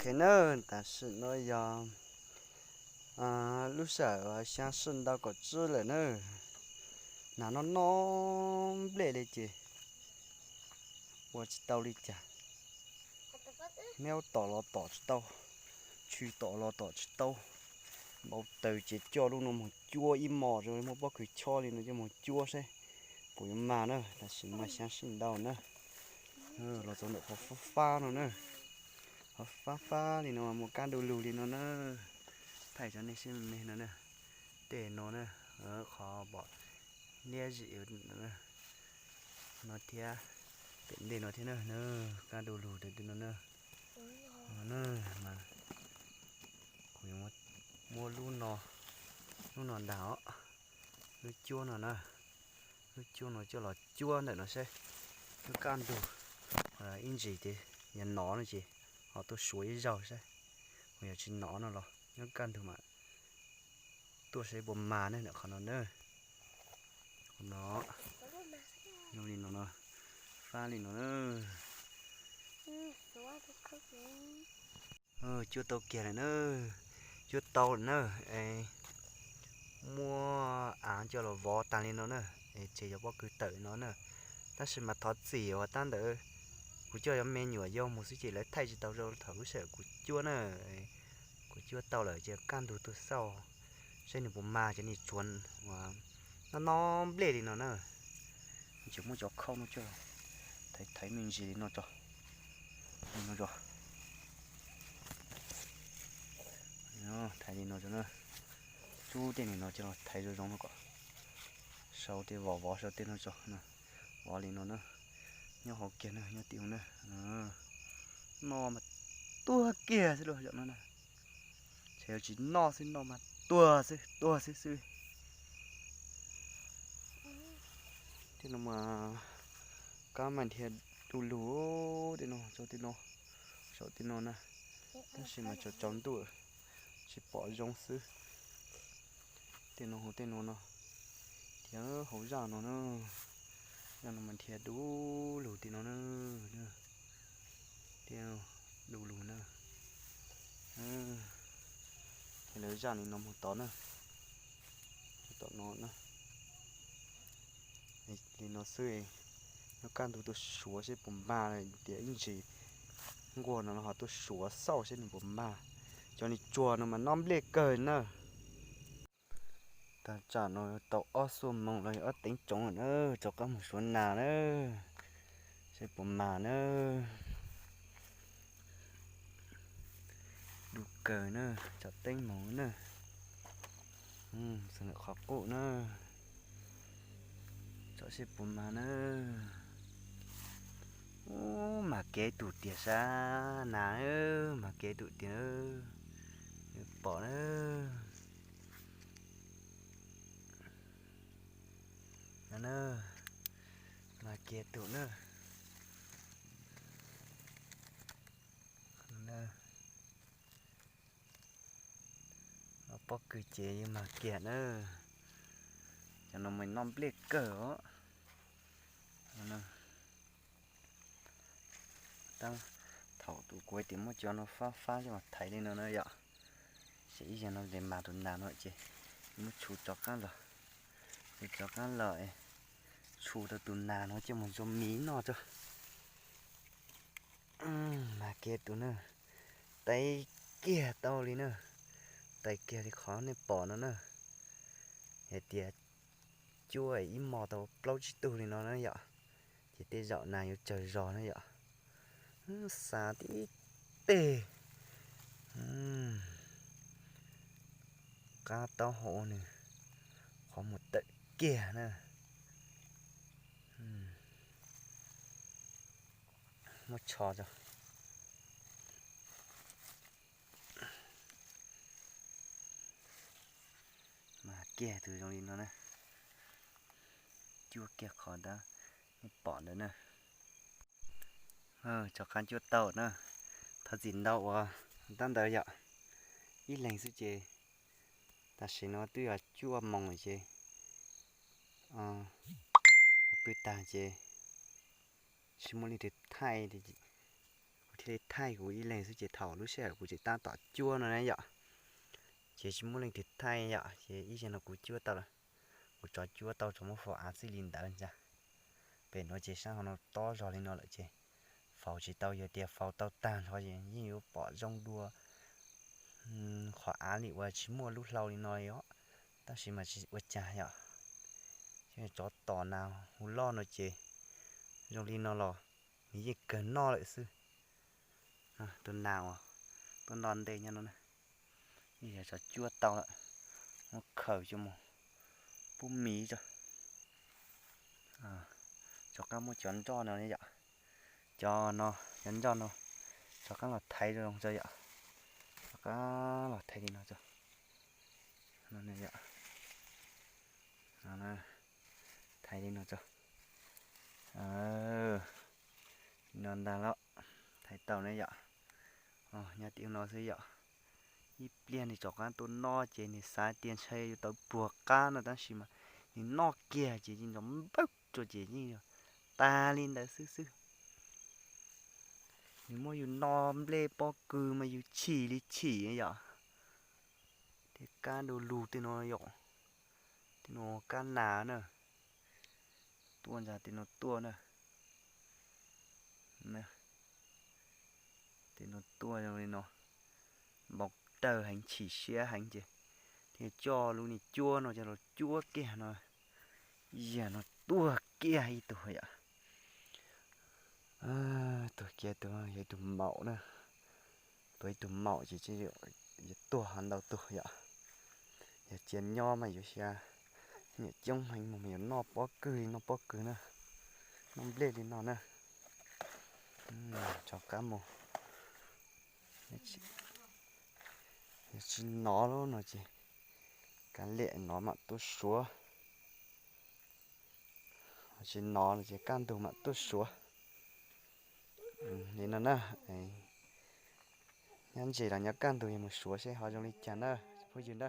Ok na, tam sim no yog lub sij hawm xya sij ntau kaum tsib lawm na. Nas no no nplej li ces ua tsis tau li cas. Neb tom los tom tsis tau, tshwm tom los tom tsis tau. Npau taws ces coj lub no mus cuab ib hmos, muaj pob kws chob li no coj mus cuab saib puas yuav mag na. Tam sim no mas xya sij ntau na. Los txog ntawm qhov fab fab no na, qhov fab fab li no mas muaj kab du lug li no na. Thaij rau nej saib me me no na. Tej no na, qhov pom liab zim no thiab, pem ntej no thiab na, kab du lug tej no na. No na, mas kuv yuav muab lub no, lub no nrag os, lub cuab no na, lub cuab no coj los cuab ntawm no saib, lub kaj ntug ib ntsis ces yog nov no ces ho tuaj suav ib zaug saib, kuv yog tsis nov no los nyob kaj ntug mas tuaj saib puas mag ne ntawm qhov no na. Qhov no zoo li no no, fab li no na. Cuab tau kiag lawm na, cuab tau lawm na. Es muab av coj los vov tag li no na, es ces yog pob kws tawm no na. Tab sis mas thov txim uas tab ntawd kuv coj cov me nyuam yau mus xwb ces lawv thaij tsis tau rau thaum lub sij hawm kuv cuab na. Kuv cuab tau lawm ces kaj ntug tuaj xauj saib nws puas mag cov niag tsuag uas no no nplej li no na. Tseem muab cov khau no coj thaiv thaiv me ntsis li no tso, li no tso, thaiv li no tso na. Tsub tej nim no coj los thaiv zoo zoo no kom sau tej vov vov sau tej no tso, vov li no na. Nyob hauv kiag na, nyob tim hauv na. No mas tuag kiag xwb lauj, zaum no na. Ces yuav tsis noj xwb, noj mas tuag xwb, tuag xwb xwb. Tej no mas kab mas dhia du lug, tej no, tej no, saum tej no na. Tab sis mas tsaus tsaus ntuj tsis pom zoo xwb. Tej no hauv tej no no, thiab hauv zaj no na, zaj no mas dhia du lug tej no na, tej du lug na. Ces lawv zaj li no mus tod na, tom no na. Li no xwb, nyob kaj ntug tuaj suav seb puas mag, tias ib ntsis nquag no ho tuaj suav xauj seb nws puas mag. Cov niag tsuag no mas noj nplej kawg na. Tag tsam no tau ob xuab moos los yog ob teev tsoov lawm na, rov qab mus suav nas na, seb puas mag na. Du kawg na, tsom teeb moos na. Xws li qhov quj na, tsom seb puas mag na. Ub, mag kiag tus tiag sab nas, mag kiag tus tiag, pom na. No na, mag kiag tus na. Pob kws ces yeej mag kiag na. Cov no mas noj nplej kawg os. Thaum tus kuv hais tias muab cov no fab fab coj los thaiv li no na yom, ces ib zaug no ces mag tus nas no ces muab tshu rov qab los, tshu rov qab los, tshu tau tus nas no coj mus ntxuag mis noj tso. Mag kiag tus na, tais kiag tau li na, tais kiag li qhov nej pom no na. Hais tias cuab ib hmos tau plaub tsib tug li no na yom, ces tej zaum nas yuav tsawg zog na yom. Xa tib teg, qab taub hau nws qhov muag tawm kiag na. Muab tsho tso. Mas kiag tus zoo li no na, cuab kiag qhov ntawd nej pom ntawd na. Rov qab cuab tau na, thov txim ntau uas tab ntawd yom, ib leeg xwb ces tam sim no twb yog cuaj moos ces pw tag ces tsis muaj leej twg thaij, kuv thiaj li thaij kuv ib leeg xwb ces thaum lub sij hawm kuv tseem tab tom cuab no na yom, ces tsis muaj leej twg thaij yom, ces ib zaug no kuv cuab tau lawm. Kuv tsov cuab tau tsov muab faus av txij li ntawd ntag. Pem nuav ces sab hov no tob zog li no lawm ces faus tsis tau, yog tias faus tau tag nrho ces yeej yuav pom zoo dua qhov av li uas tsis muaj lub hlau li no os, tab sis mas tsis ua cas yom. Tsov tom nas hu loj no ces zoo li no los nws yeej kawg noj lawm xwb. Tus nas uas tuaj noj ntej nyob no na, yog tsov cuab tau lawm, muab khaws coj mus pub mis tso. Rov qab muab cov nroj no yom, cov no, cov nroj no rov qab los thaiv zoo tso yom, rov qab los thaiv li no tso, thaiv li no tso. Li no ntag los thaiv tau ne yom. Nyob tim no xwb yom. Ib pliag nws rov qab tuaj noj ces nws xav tias ntshe yuav tau puag qab no tab sis mas nws noj kiag ces yeej nrov npawg rua ces yeej tag li ntawd xwb xwb. Nws muab yus noj nplej pob kws mas yus chim li chim yom. Thiab kab du lug tej no yom, tej no kab nas na, tuaj ntag tej no tuaj na. Tej no tuaj zoo li no, npau taws heev chim siab heev ces thiaj coj lub niag cuab no coj los cuab kiag no, yam no tuag kiag ib tug yom. Tuag kiag tus yog ib tug maum na, tuag ib tug maum ces yuav tuag ntau tug yom. Yog cia nyob mas yuav xyav, nyuam coob heev mus mas yuav noj pob kws li noj pob kws na, noj nplej li no na. Rov qab mus, yog tsis nov lub no ces kav liam nov mam tuaj suav, tsis nov no ces kaj ntug mam tuaj suav. Li no na, nyob ntses los nyob kaj ntug yog mus suav seb ho zoo li cas na phooj ywg na.